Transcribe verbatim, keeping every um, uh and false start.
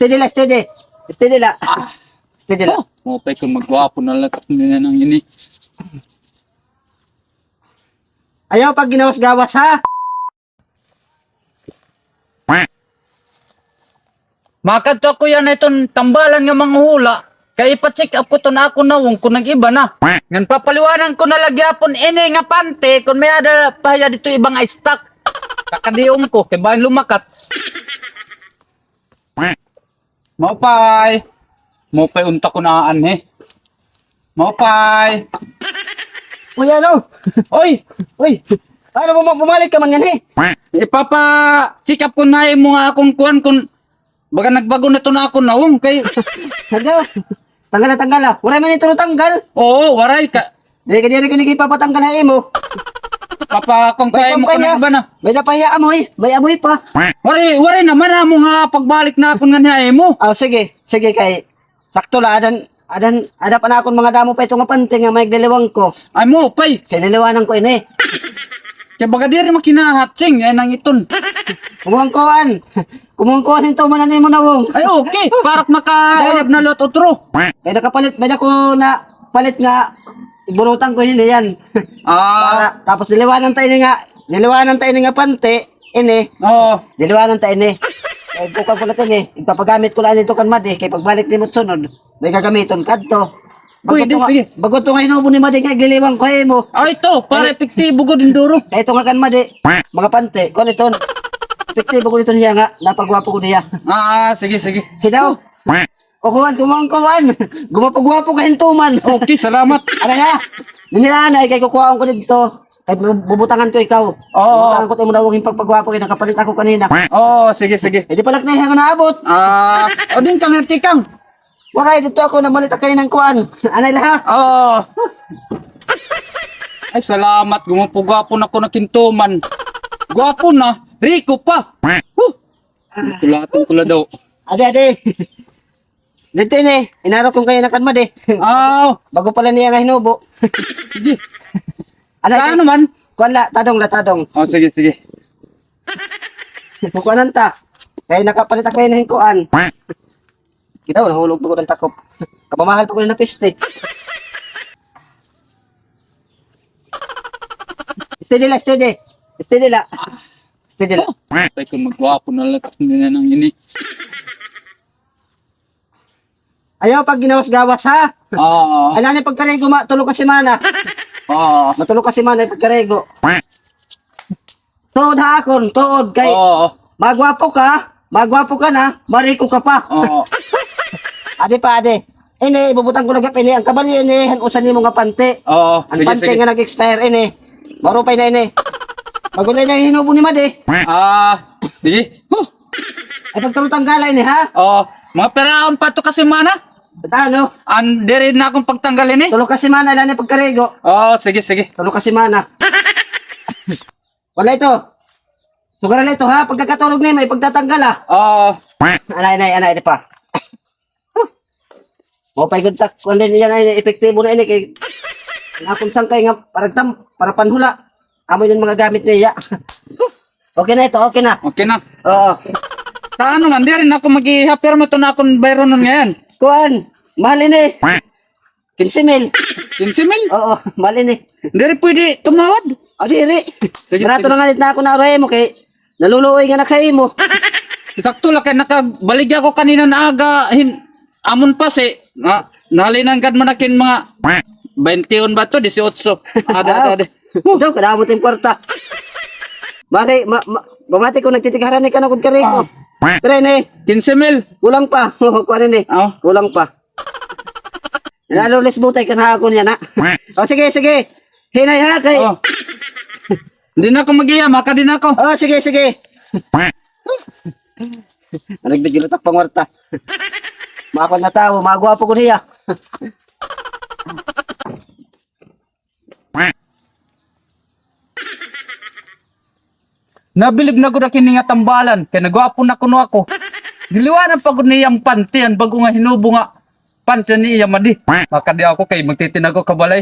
Steady la, steady. Steady la. Ah. Steady la. Oh, maupay kon magwapo na la tas nila nang ini. Ayaw pagginawas-gawas, ha? Makadto ako yana hiton tambalan nga manghuhula. Kay ipa-check up ko iton akon nawong kon nag-iba na. Ngan papaliwanan ko na la gihapon ini nga panty kon may-ada pa hiya didto iba nga stock. Kakadion ko kay bangin lumakat. Maupay. Maupay unta ko na anhi. Maupay. Uy, ano? Oy! Uy! Ano, buma-, bumalik ka man nganhi? Ipapa-check up ko na imo nga akon kuan kon baga nagbago na iton akon nawong kay Ano? Tanggal na, tanggal na. Waray man ito tanggal. Oo, waray ka. Di ka diri ko nagipapatanggal ha imo. Papa, kung May kaya mo kumpanya. Ka na ba na? May napahiya amoy. May amoy pa. Waray, waray naman amo nga pagbalik na akon nganhi ha imo. Oh, sige. Sige kay sakto la adan, adan, ada pa na akon mga damo pa ito nga panty nga may liliwang ko. Ay mo, pay. Kay niliwanan ko ini. Kay baga diri makinahatsing, ay nang iton. Kumuhang kuan. Kumuhang kuan hin tuman an imo nawong. Ay, okay. Para makahilab na lot otro. May nakapalit, may nako na palit nga iburutan ko hini yan. Ah. Para, tapos niliwanan ta ini nga, niliwanan ta ini nga panty, ini. Oo. Niliwanan ta ini. Ay, bukag ko na ito ini. Ipapagamit ko na ito kan Madi, kay pagbalik nimo sunod, may gagamiton kadto. Pwede, sige. Bago to nga hinubo ni Madi nga igliliwang ko ha imo. Oh, ito, para epektibo gud hin duro. Kay ito nga kan Madi, mga panty, kuan ito. Epektibo gud ito niya nga, napagwapo ko niya. Ah, sige, sige. Hidaw. O kuan, kumuhang kuan. Gumapagwapo ka hin tuman. Okay, salamat. Ano ya? Ninilaan na, ikay kukuhaon ko dito. Kay bu-, bubutangan ko ikaw. Oo. Bubutangan ko ito mo daw hin pagpagwapo, kay nakapalit ako kanina. Oo, sige, sige. Eh, di pala na iya nga naabot. Ah, o din kang tikang. Waray, dito ako, namalit ako kaninang kuan. Anay lahat. Oo. Ay, salamat. Gumapagwapo na ko na kintuman. Gwapo na. Riko pa. Huh. Kulaton ko la daw. Adi, adi. Dito ini, inaro kong kayo na kan Madi. Aw. Bago pala niya nga hinubo. Sige. Ano, ano man? Kuan la, tadong la, tadong. Oh, sige, sige. Kukuanan ta. Kay nakapalit ako ini hin kuan. Kita, nahulog pa ko ng takop. Kapamahal pa ko na piste. Steady la, steady. Steady la. Steady la. Tay, kung magwapo na lakas nila ng ini. Ayaw pag ginawas-gawas, ha? Oo. Ala ni pagkarigo, ma-, tulo ka semana. Oo. Matulo ka semana, pagkarigo. Tuod ha akon, tuod kay Oo. Magwapo ka, magwapo ka na, mariko ka pa. Oo. Adi pa, adi. Ini, ibubutang ko lagi pa ini. An kabalyo ini, han usa nimo nga panty. Oo, an sige, panty sige. Nga nag-expire ini. Marupay na ini. Bago na ini hinubo ni Madi. Ah, sige. Huh. Ay, pagtanggal ini, ha? Oo. Mga piraon pa to ka semana? Ano? An diri na akong pagtanggal ini? Tulo ka semana, ala ni pagkarigo. Oo, sige, sige. Tulo ka semana. Wala ito. Sugaran na ito, ha? Pagkakaturog nimo, ipagtatanggal, ha? Oo. Anay, anay, anay, di pa. Maupay gud ta. Kuan din yan, ay, epektibo na ini kay an akon sangkay nga para tam-, para panhula. Amo ini mga gamit niya. Okay na ito, okay na. Okay na. Oo. Ta ano man, diri na ako mag-ihapir mo ito na akong bayronon ngayon. Kuan, mahal ini. Quince mil. Quince mil? Oo, mahal ini. Diri pwede tumawad? Ah, diri. Sige, barato sige. Na nga nit na ako na aray mo kay naluluoy nga na kay mo. Sakto la kay nakabaligya ko kanina na aga hin-, amon pa si, na, nahalinan kad manakin mga baintiun ba to? Disiotso. Ada, ada, ada. Daw, kadamo ting kwarta. Bagay, ma-, ma-, pamati ko nagtitigaran ni kanakod kariko. Ah. Pre, ni. Quince mil. Kulang pa. Kuha ni. Oh. Kulang pa. Lalo les butay kan ha ako niya na. Oh, sige, sige. Hinay ha, kay. Oh. Hindi na ako mag-iya, maka din ako. Oh, sige, sige. Ano, bigyan utak pangwarta. Makapal na tao, magwapo ko niya. Nabilib na gud ako ini nga tambalan, kay nagwapo na kuno ako. Niliwanan pa gud niya an panty, an bag-o nga hinubo nga panty ni iya madi. Makadi ako kay magtitinago ka balay.